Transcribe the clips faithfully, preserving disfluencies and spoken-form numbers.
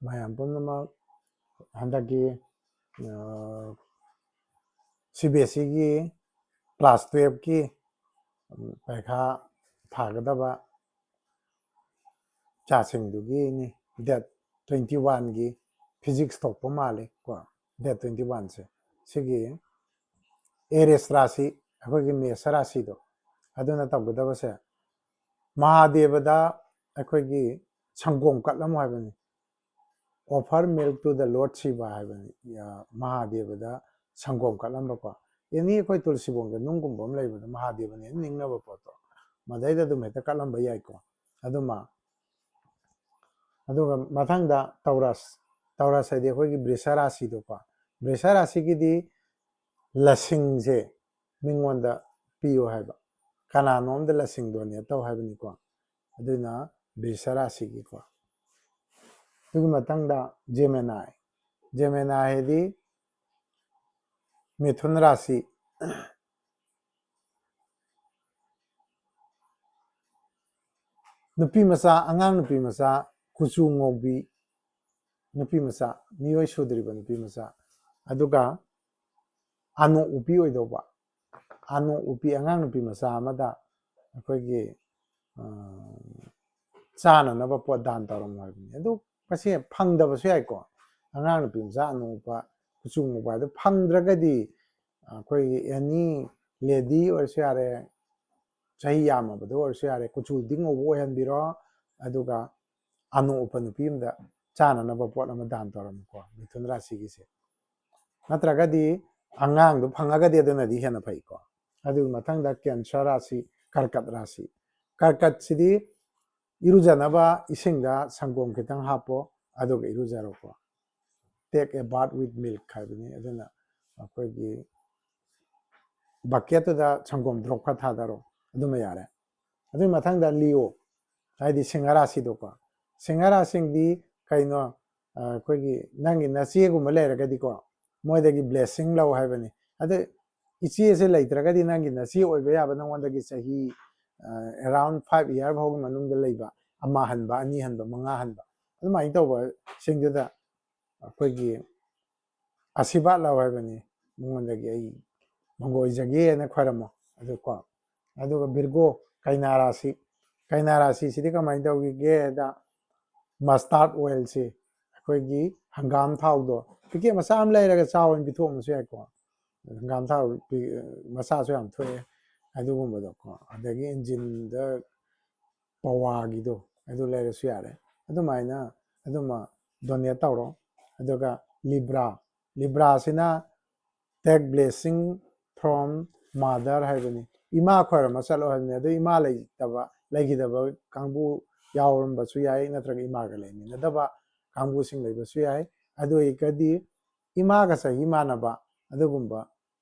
ꯃꯌꯥꯝ ꯄꯨꯝꯅꯃꯛ ꯍꯟꯗꯛꯀꯤ ꯁꯤ ꯕꯤ ꯑꯦꯁ ꯏꯒꯤ ꯀ꯭ꯂꯥꯁ ꯇꯨꯌꯦꯜꯐꯀꯤ ꯄꯔꯤꯈꯥ ꯊꯥꯒꯗꯕ ꯏꯆꯥꯁꯤꯡꯗꯨꯒꯤꯅꯤ꯫ ꯗꯦꯠ ꯇ꯭ꯋꯦꯟꯇꯤ ꯋꯥꯟꯒꯤ ꯐꯤꯖꯤꯛꯁ ꯊꯣꯛꯄ ꯃꯥꯜꯂꯤ ꯀꯣ, ꯗꯦꯠ ꯇ꯭ꯋꯦꯟꯇꯤ ꯋꯥꯟꯁꯦ꯫ ꯁꯤꯒꯤ ꯑꯦꯔꯤꯁ ꯔꯥꯁꯤ, ꯑꯩꯈꯣꯏꯒꯤ ꯃꯦꯁ ꯔꯥꯁꯤꯗꯣ, ꯑꯗꯨꯅ ꯇꯧꯒꯗꯕꯁꯦ, ꯃꯍꯥꯗꯦꯕꯗ ꯑꯩꯈꯣꯏꯒꯤ ꯁꯪꯒꯣꯝ ꯀꯠꯂꯝꯃꯣ ꯍꯥꯏꯕꯅꯤ꯫ Offer milk to the Lord Shiva ꯍꯥꯏꯕꯅꯤ꯫ ꯃꯍꯥꯗꯦꯕꯗ ꯁꯪꯒꯣꯝ ꯀꯠꯂꯝꯕꯀꯣ꯫ ꯑꯦꯅꯤ ꯑꯩꯈꯣꯏ ꯇꯨꯜꯁꯤꯕꯣꯡꯗ ꯅꯨꯡꯒꯨꯝꯕ ꯑꯃ ꯂꯩꯕꯗ ꯃꯍꯥꯗꯦꯕꯅꯦꯅ ꯅꯤꯡꯅꯕ ꯄꯣꯠꯇꯣ, ꯃꯗꯩꯗ ꯑꯗꯨꯝ ꯍꯦꯛꯇ ꯀꯠꯂꯝꯕ ꯌꯥꯏꯀꯣ꯫ ꯑꯗꯨꯃ ꯑꯗꯨꯒ ꯃꯊꯪꯗ ꯇꯧꯔꯁ꯫ ꯇꯧꯔꯁ ꯍꯥꯏꯗꯤ ꯑꯩꯈꯣꯏꯒꯤ ꯕ꯭ꯔꯤꯁ ꯔꯥꯁꯤꯗꯣꯀꯣ꯫ ꯕ꯭ꯔꯤꯁ ꯔꯥꯁꯤꯒꯤꯗꯤ ꯂꯁꯤꯡꯁꯦ ꯃꯤꯉꯣꯟꯗ ꯄꯤꯌꯨ ꯍꯥꯏꯕ, ꯀꯅꯥꯅꯣꯝꯗ ꯂꯁꯤꯡꯗꯣ ꯅꯦꯠ ꯇꯧ ꯍꯥꯏꯕꯅꯤꯀꯣ꯫ ꯑꯗꯨꯅ ꯕ꯭ꯔꯤꯁ ꯔꯥꯁꯤꯒꯤꯀꯣ꯫ ꯑꯗꯨꯒꯤ ꯃꯊꯪꯗ ꯖꯦꯃꯦꯅꯥꯏ꯫ ꯖꯦꯃꯦꯅꯥꯏ ꯍꯥꯏꯗꯤ ꯃꯤꯊꯨꯟ ꯔꯥꯁꯤ꯫ ꯅꯨꯄꯤ ꯃꯆꯥ, ꯑꯉꯥꯡ ꯅꯨꯄꯤ ꯃꯆꯥ, ꯀꯨꯆꯨ ꯉꯧꯕꯤ ꯅꯨꯄꯤ ꯃꯆꯥ, ꯃꯤꯑꯣꯏ ꯁꯨꯗ꯭ꯔꯤꯕ ꯅꯨꯄꯤ ꯃꯆꯥ, ꯑꯗꯨꯒ ꯑꯅꯣꯛ ꯎꯞꯄꯤ ꯑꯣꯏꯗꯧꯕ, ꯑꯅꯣꯛ ꯎꯞꯄꯤ ꯑꯉꯥꯡ ꯅꯨꯄꯤ ꯃꯆꯥ ꯑꯃꯗ ꯑꯩꯈꯣꯏꯒꯤ ꯆꯥꯅꯅꯕ ꯄꯣꯠ ꯗꯥꯟ ꯇꯧꯔꯝꯃꯣ ꯍꯥꯏꯕꯅꯤ꯫ ꯑꯗꯨ ꯃꯁꯤ ꯐꯪꯗꯕꯁꯨ ꯌꯥꯏꯀꯣ꯫ ꯑꯉꯥꯡ ꯅꯨꯄꯤ ꯃꯆꯥ ꯑꯅꯣꯛ ꯎꯞꯄ, ꯀꯨꯆꯨ ꯉꯧꯕ ꯍꯥꯏꯗꯣ ꯐꯪꯗ꯭ꯔꯒꯗꯤ ꯑꯩꯈꯣꯏꯒꯤ ꯑꯦꯅꯤ ꯂꯦꯗꯤ ꯑꯣꯏꯔꯁꯨ ꯌꯥꯔꯦ, ꯆꯍꯤ ꯌꯥꯝꯃꯕꯗ ꯑꯣꯏꯔꯁꯨ ꯌꯥꯔꯦ, ꯀꯨꯆꯨꯗꯤ ꯉꯧꯕ ꯑꯣꯏꯍꯟꯕꯤꯔꯣ꯫ ꯑꯗꯨꯒ ꯑꯅꯣꯛ ꯎꯞꯄ ꯅꯨꯄꯤ ꯑꯃꯗ ꯆꯥꯅꯅꯕ ꯄꯣꯠ ꯑꯃ ꯗꯥꯟ ꯇꯧꯔꯝꯃꯨꯀꯣ, ꯃꯤꯊꯨꯟ ꯔꯥꯁꯤꯒꯤꯁꯦ꯫ ꯅꯠꯇ꯭ꯔꯒꯗꯤ ꯑꯉꯥꯡꯗꯣ ꯐꯪꯉꯒꯗꯤ ꯑꯗꯨꯅꯗꯤ ꯍꯦꯟꯅ ꯐꯩꯀꯣ꯫ ꯑꯗꯨꯒꯤ ꯃꯊꯪꯗ ꯀꯦꯟꯁꯔ ꯔꯥꯁꯤ, ꯀꯔꯀꯠ ꯔꯥꯁꯤ꯫ ꯀꯔꯀꯠꯁꯤꯗꯤ ꯏꯔꯨꯖꯅꯕ ꯏꯁꯤꯡꯗ ꯁꯪꯒꯣꯝ ꯈꯤꯇꯪ ꯍꯥꯞꯄꯣ, ꯑꯗꯨꯒ ꯏꯔꯨꯖꯔꯣꯀꯣ꯫ Take a bath with milk ꯍꯥꯏꯕꯅꯤ꯫ ꯑꯗꯨꯅ ꯑꯩꯈꯣꯏꯒꯤ ꯕꯛꯀꯦꯠꯇꯨꯗ ꯁꯪꯒꯣꯝ ꯗ꯭ꯔꯣꯞ ꯈꯔ ꯊꯥꯗꯔꯣ, ꯑꯗꯨꯃ ꯌꯥꯔꯦ꯫ ꯑꯗꯨꯒꯤ ꯃꯊꯪꯗ ꯂꯤꯑꯣ, ꯍꯥꯏꯗꯤ ꯁꯤꯡꯍ ꯔꯥꯁꯤꯗꯣꯀꯣ꯫ ꯁꯤꯡꯍ ꯔꯥꯁꯤꯡꯗꯤ ꯀꯩꯅꯣ, ꯑꯩꯈꯣꯏꯒꯤ ꯅꯪꯒꯤ ꯅꯆꯦꯒꯨꯝꯕ ꯂꯩꯔꯒꯗꯤꯀꯣ, ꯃꯣꯏꯗꯒꯤ ꯕ꯭ꯂꯦꯁꯤꯡ ꯂꯧ ꯍꯥꯏꯕꯅꯤ꯫ ꯑꯗꯨ ꯏꯆꯦꯁꯦ ꯂꯩꯇ꯭ꯔꯒꯗꯤ ꯅꯪꯒꯤ ꯅꯆꯦ ꯑꯣꯏꯕ ꯌꯥꯕ, ꯅꯉꯣꯟꯗꯒꯤ ꯆꯍꯤ ꯑꯦꯔꯥꯎꯟ ꯐꯥꯏꯚ ꯏꯌꯥꯔ ꯐꯥꯎꯒꯤ ꯃꯅꯨꯡꯗ ꯂꯩꯕ, ꯑꯃ ꯍꯟꯕ, ꯑꯅꯤ ꯍꯟꯕ, ꯃꯉꯥ ꯍꯟꯕ, ꯑꯗꯨꯃꯥꯏꯅ ꯇꯧꯕ ꯁꯤꯡꯗꯨꯗ ꯑꯩꯈꯣꯏꯒꯤ ꯑꯁꯤꯕꯥꯠ ꯂꯧ ꯍꯥꯏꯕꯅꯤ, ꯃꯉꯣꯟꯗꯒꯤ ꯑꯩ ꯃꯪꯒꯣꯏꯖꯒꯦꯅ ꯈꯣꯏꯔꯝꯃꯣ꯫ ꯑꯗꯨ ꯀꯣ, ꯑꯗꯨꯒ ꯚꯤꯔꯒꯣ, ꯀꯩꯅꯥ ꯔꯥꯁꯤ꯫ ꯀꯩꯅꯥ ꯔꯥꯁꯤꯁꯤꯗꯤ ꯀꯃꯥꯏꯅ ꯇꯧꯈꯤꯒꯦꯗ, ꯃꯁꯇꯥꯔꯠ ꯑꯣꯏꯜꯁꯤ, ꯑꯩꯈꯣꯏꯒꯤ ꯍꯪꯒꯥꯝ ꯊꯥꯎꯗꯣ, ꯄꯤꯀꯦꯠ ꯃꯆꯥ ꯑꯃ ꯂꯩꯔꯒ ꯆꯥꯎ ꯑꯣꯏꯅ ꯄꯤꯊꯣꯛꯑꯝꯕꯁꯨ ꯌꯥꯏꯀꯣ꯫ ꯍꯪꯒꯥꯝ ꯊꯥꯎ ꯄꯤ-, ꯃꯆꯥꯁꯨ ꯌꯥꯝ ꯊꯣꯛꯑꯦ ꯑꯗꯨꯒꯨꯝꯕꯗꯣ ꯀꯣ꯫ ꯑꯗꯒꯤ ꯏꯟꯖꯤꯟꯗ ꯄꯋꯥꯒꯤꯗꯣ, ꯑꯗꯨ ꯂꯩꯔꯁꯨ ꯌꯥꯔꯦ꯫ ꯑꯗꯨꯃꯥꯏꯅ ꯑꯗꯨꯃ ꯗꯣꯅꯦꯠ ꯇꯧꯔꯣ꯫ ꯑꯗꯨꯒ ꯂꯤꯕ꯭ꯔꯥ, ꯂꯤꯕ꯭ꯔꯥꯁꯤꯅ "Take blessing from mother" ꯍꯥꯏꯕꯅꯤ꯫ ꯏꯃꯥ ꯈꯣꯏꯔꯝꯃ ꯆꯠꯂꯣ ꯍꯥꯏꯕꯅꯤ꯫ ꯑꯗꯨ ꯏꯃꯥ ꯂꯩꯇꯕ, ꯂꯩꯈꯤꯗꯕ ꯀꯥꯡꯕꯨ ꯌꯥꯎꯔꯝꯕꯁꯨ ꯌꯥꯏ, ꯅꯠꯇ꯭ꯔꯒ ꯏꯃꯥꯒ ꯂꯩꯃꯤꯟꯅꯗꯕ ꯀꯥꯡꯕꯨꯁꯤꯡ ꯂꯩꯕꯁꯨ ꯌꯥꯏ꯫ ꯑꯗꯨ ꯑꯣꯏꯔꯒꯗꯤ ꯏꯃꯥꯒ ꯆꯍꯤ ꯃꯥꯟꯅꯕ ꯑꯗꯨꯒꯨꯝꯕ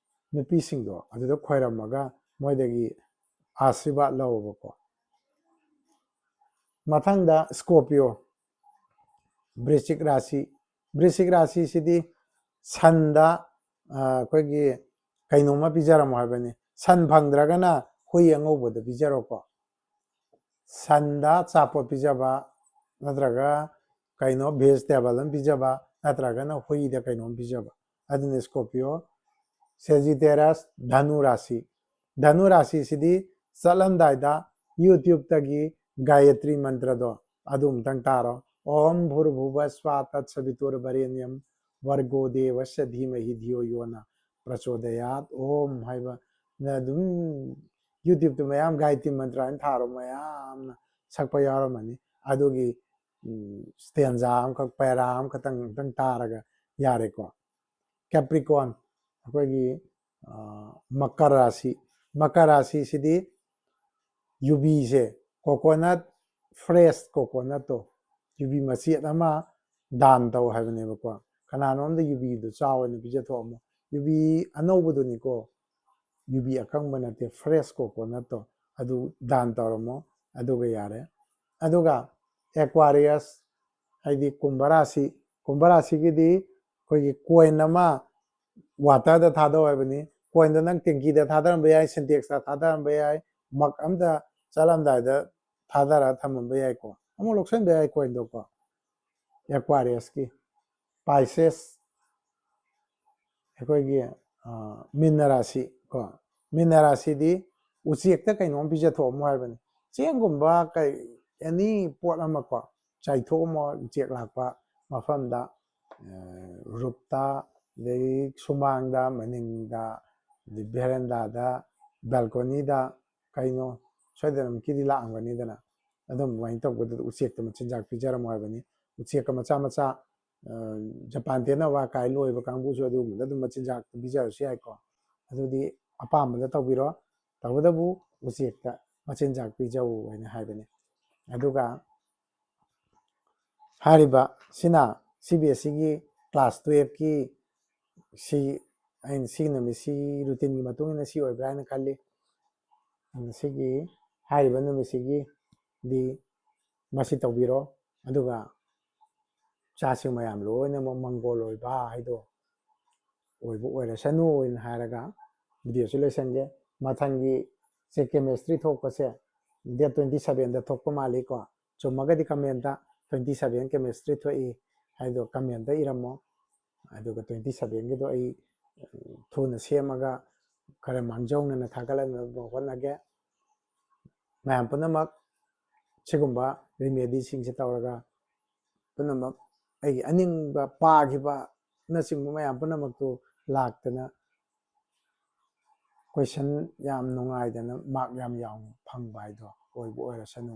ꯅꯨꯄꯤꯁꯤꯡꯗꯣ ꯑꯗꯨꯗ ꯈꯣꯏꯔꯝꯃꯒ ꯃꯣꯏꯗꯒꯤ ꯑꯥꯁꯤꯔꯕꯥꯗ ꯂꯧꯕꯀꯣ꯫ ꯃꯊꯪꯗ ꯁ꯭ꯀꯣꯔꯄꯤꯌꯣ, ꯕ꯭ꯔꯤꯁꯤꯛ ꯔꯥꯁꯤ꯫ ꯕ꯭ꯔꯤꯁꯤꯛ ꯔꯥꯁꯤꯁꯤꯗꯤ ꯁꯟꯗ, ꯑ, ꯑꯩꯈꯣꯏꯒꯤ ꯀꯩꯅꯣꯝꯃ ꯄꯤꯖꯔꯝꯃꯣ ꯍꯥꯏꯕꯅꯤ꯫ ꯁꯟ ꯐꯪꯗ꯭ꯔꯒꯅ ꯍꯨꯏ ꯑꯉꯧꯕꯗ ꯄꯤꯖꯔꯣꯀꯣ꯫ ꯁꯟꯗ ꯑꯆꯥꯄꯣꯠ ꯄꯤꯖꯕ, ꯅꯠꯇ꯭ꯔꯒ ꯀꯩꯅꯣ vegetable ꯑꯃ ꯄꯤꯖꯕ, ꯅꯠꯇ꯭ꯔꯒꯅ ꯍꯨꯏꯗ ꯀꯩꯅꯣꯝ ꯄꯤꯖꯕ, ꯑꯗꯨꯅ ꯁ꯭ꯀꯣꯔꯄꯤꯌꯣ꯫ ꯁꯦꯖꯤꯇꯦꯔꯁ, ꯙꯅꯨ ꯔꯥꯁꯤ꯫ ꯙꯅꯨ ꯔꯥꯁꯤꯁꯤꯗꯤ ꯆꯠꯂꯝꯗꯥꯏꯗ YouTubeꯇꯒꯤ ꯒꯥꯌꯇ꯭ꯔꯤ ꯃꯟꯇ꯭ꯔꯗꯣ ꯑꯗꯨ ꯑꯃꯨꯛꯇꯪ ꯇꯥꯔꯣ꯫ "ॐ भूर्भुवः स्वः तत्सवितुर्वरेण्यं भर्गो देवस्य धीमहि धियो यो न प्रचोदयात् ॐ" ꯍꯥꯏꯕ, ꯅ ꯑꯗꯨꯝ YouTubeꯇ ꯃꯌꯥꯝ ꯒꯥꯌꯇ꯭ꯔꯤ ꯃꯟꯇ꯭ꯔ ꯍꯥꯏꯅ ꯊꯥꯔꯣ, ꯃꯌꯥꯝꯅ ꯁꯛꯄ ꯌꯥꯎꯔꯝꯃꯅꯤ꯫ ꯑꯗꯨꯒꯤ, ꯎꯝ, stanza ꯑꯃꯈꯛ, para ꯑꯃꯈꯛꯇꯪ, ꯑꯃꯨꯛꯇꯪ ꯇꯥꯔꯒ ꯌꯥꯔꯦꯀꯣ꯫ ꯀꯦꯄ꯭ꯔꯤꯀꯣꯟ, ꯑꯩꯈꯣꯏꯒꯤ, ꯑ, ꯃꯀꯔ ꯔꯥꯁꯤ꯫ ꯃꯀꯔ ꯔꯥꯁꯤꯁꯤꯗꯤ ꯌꯨꯕꯤꯁꯦ, coconut, fresh coconutꯇꯣ, ꯌꯨꯕꯤ ꯃꯆꯦꯠ ꯑꯃ ꯗꯥꯟ ꯇꯧ ꯍꯥꯏꯕꯅꯦꯕꯀꯣ꯫ ꯀꯅꯥꯅꯣꯝꯗ ꯌꯨꯕꯤꯗꯣ ꯆꯥꯎ ꯍꯥꯏꯅ ꯄꯤꯖꯊꯣꯛꯑꯝꯃꯣ꯫ ꯌꯨꯕꯤ ꯑꯅꯧꯕꯗꯨꯅꯤꯀꯣ, ꯌꯨꯕꯤ ꯑꯀꯪꯕ ꯅꯠꯇꯦ, fresh coconutꯇꯣ, ꯑꯗꯨ ꯗꯥꯟ ꯇꯧꯔꯝꯃꯣ, ꯑꯗꯨꯒ ꯌꯥꯔꯦ꯫ ꯑꯗꯨꯒ Aquarius, ꯍꯥꯏꯗꯤ ꯀꯨꯝꯚ ꯔꯥꯁꯤ, ꯀꯨꯝꯚ ꯔꯥꯁꯤꯒꯤꯗꯤ ꯑꯩꯈꯣꯏꯒꯤ coin ꯑꯃ waterꯗ ꯊꯥꯗꯧ ꯍꯥꯏꯕꯅꯤ꯫ Coinꯗꯣ ꯅꯪ tankiꯗ ꯊꯥꯗꯔꯝꯕ ꯌꯥꯏ, Sintexꯇ ꯊꯥꯗꯔꯝꯕ ꯌꯥꯏ, mug ꯑꯝꯗ ꯆꯠꯂꯝꯗꯥꯏꯗ ꯊꯥꯗꯔ ꯊꯝꯃꯝꯕ ꯌꯥꯏꯀꯣ꯫ ꯑꯃꯨꯛ ꯂꯧꯁꯟꯕ ꯌꯥꯏ coinꯗꯣꯀꯣ꯫ ꯑꯦꯀ꯭ꯋꯥꯔꯤꯌꯁꯀꯤ, ꯄꯥꯏꯁꯦꯁ, ꯑꯩꯈꯣꯏꯒꯤ ꯃꯤꯟꯅ ꯔꯥꯁꯤ ꯀꯣ, ꯃꯤꯟꯅ ꯔꯥꯁꯤꯗꯤ ꯎꯆꯦꯛꯇ ꯀꯩꯅꯣꯝ ꯄꯤꯖꯊꯣꯛꯑꯝꯃꯣ ꯍꯥꯏꯕꯅꯤ꯫ ꯆꯦꯡꯒꯨꯝꯕ ꯀꯩ, ꯑꯦꯅꯤ ꯄꯣꯠ ꯑꯃ ꯀꯣ, ꯆꯥꯏꯊꯣꯛꯑꯝꯃꯣ ꯎꯆꯦꯛ ꯂꯥꯛꯄ ꯃꯐꯝꯗ, ꯔꯨꯞꯇ, ꯑꯗꯩ ꯁꯨꯃꯥꯡꯗ, ꯃꯅꯤꯡꯗ, ꯑꯗꯩ ꯚꯦꯔꯦꯟꯗꯥꯗ, ꯕꯦꯜꯀꯣꯅꯤꯗ, ꯀꯩꯅꯣ ꯁꯣꯏꯗꯅꯃꯛꯀꯤꯗꯤ ꯂꯥꯛꯑꯝꯒꯅꯤꯗꯅ꯫ ꯑꯗꯨꯃꯥꯏꯅ ꯇꯧꯕꯗꯨꯗ ꯎꯆꯦꯛꯇ ꯃꯆꯤꯟꯖꯥꯛ ꯄꯤꯖꯔꯝꯃꯣ ꯍꯥꯏꯕꯅꯤ꯫ ꯎꯆꯦꯛꯀ ꯃꯆꯥ ꯃꯆꯥ, ꯖꯄꯥꯟ ꯇꯦꯅꯋꯥ ꯀꯥꯏ ꯂꯣꯏꯕ ꯀꯥꯡꯕꯨꯁꯨ ꯑꯗꯨꯒꯨꯝꯕꯗ ꯑꯗꯨꯝ ꯃꯆꯤꯟꯖꯥꯛ ꯄꯤꯖꯔꯁꯨ ꯌꯥꯏꯀꯣ꯫ ꯑꯗꯨꯗꯤ ꯑꯄꯥꯝꯕꯗ ꯇꯧꯕꯤꯔꯣ꯫ ꯇꯧꯕꯇꯕꯨ ꯎꯆꯦꯛꯇ ꯃꯆꯤꯟꯖꯥꯛ ꯄꯤꯖꯧ ꯍꯥꯏꯅ ꯍꯥꯏꯕꯅꯤ꯫ ꯑꯗꯨꯒ ꯍꯥꯏꯔꯤꯕ ꯁꯤꯅ ꯁꯤ ꯕꯤ ꯑꯦꯁ ꯏꯒꯤ ꯀ꯭ꯂꯥꯁ ꯇꯨꯌꯦꯜꯐꯀꯤ ꯁꯤ, ꯑꯩꯅ ꯁꯤꯒꯤ ꯅꯨꯃꯤꯠꯁꯤ ꯔꯨꯇꯤꯟꯒꯤ ꯃꯇꯨꯡ ꯏꯟꯅ ꯁꯤ ꯑꯣꯏꯕ꯭ꯔꯥ ꯍꯥꯏꯅ ꯈꯜꯂꯤ꯫ ꯑꯗꯨꯅ ꯁꯤꯒꯤ ꯍꯥꯏꯔꯤꯕ ꯅꯨꯃꯤꯠꯁꯤꯒꯤꯗꯤ ꯃꯁꯤ ꯇꯧꯕꯤꯔꯣ꯫ ꯑꯗꯨꯒ ꯏꯆꯥꯁꯤꯡ ꯃꯌꯥꯝ ꯂꯣꯏꯅꯃꯛ ꯃꯪꯒꯣꯜ ꯑꯣꯏꯕ ꯍꯥꯏꯗꯣ ꯑꯣꯏꯕ ꯑꯣꯏꯔꯁꯅꯨ ꯍꯥꯏꯅ ꯍꯥꯏꯔꯒ ꯚꯤꯗꯤꯑꯣꯁꯤ ꯂꯣꯏꯁꯟꯒꯦ꯫ ꯃꯊꯪꯒꯤ ꯁꯦ ꯀꯦꯃꯦꯁꯇ꯭ꯔꯤ ꯊꯣꯛꯄꯁꯦ ꯗꯦꯠ ꯇ꯭ꯋꯦꯟꯇꯤ ꯁꯕꯦꯟꯗ ꯊꯣꯛꯄ ꯃꯥꯜꯂꯤꯀꯣ꯫ ꯆꯨꯝꯃꯒꯗꯤ ꯀꯃꯦꯟꯇ ꯇ꯭ꯋꯦꯟꯇꯤ ꯁꯕꯦꯟ ꯀꯦꯃꯦꯁꯇ꯭ꯔꯤ ꯊꯣꯛꯏ ꯍꯥꯏꯗꯣ ꯀꯃꯦꯟꯇ ꯏꯔꯝꯃꯣ꯫ ꯑꯗꯨꯒ ꯇ꯭ꯋꯦꯟꯇꯤ ꯁꯕꯦꯟꯒꯤꯗꯣ ꯑꯩ ꯊꯨꯅ ꯁꯦꯝꯃꯒ ꯈꯔ ꯃꯥꯡꯖꯧꯅꯅ ꯊꯥꯒꯠꯂꯛꯅꯕ ꯍꯣꯠꯅꯒꯦ꯫ ꯃꯌꯥꯝ ꯄꯨꯝꯅꯃꯛ ꯁꯤꯒꯨꯝꯕ ꯔꯤꯃꯦꯗꯤꯁꯤꯡꯁꯦ ꯇꯧꯔꯒ ꯄꯨꯝꯅꯃꯛ ꯑꯩꯒꯤ ꯑꯅꯤꯡꯕ ꯄꯥꯈꯤꯕꯅꯆꯤꯡꯕ ꯃꯌꯥꯝ ꯄꯨꯝꯅꯃꯛꯇꯨ ꯂꯥꯛꯇꯅ ꯀꯣꯏꯁꯟ ꯌꯥꯝ ꯅꯨꯡꯉꯥꯏꯗꯅ ꯃꯥꯔꯛ ꯌꯥꯝ ꯌꯥꯎꯅ ꯐꯪꯕ ꯍꯥꯏꯗꯣ ꯑꯣꯏꯕ ꯑꯣꯏꯔꯁꯅꯨ꯫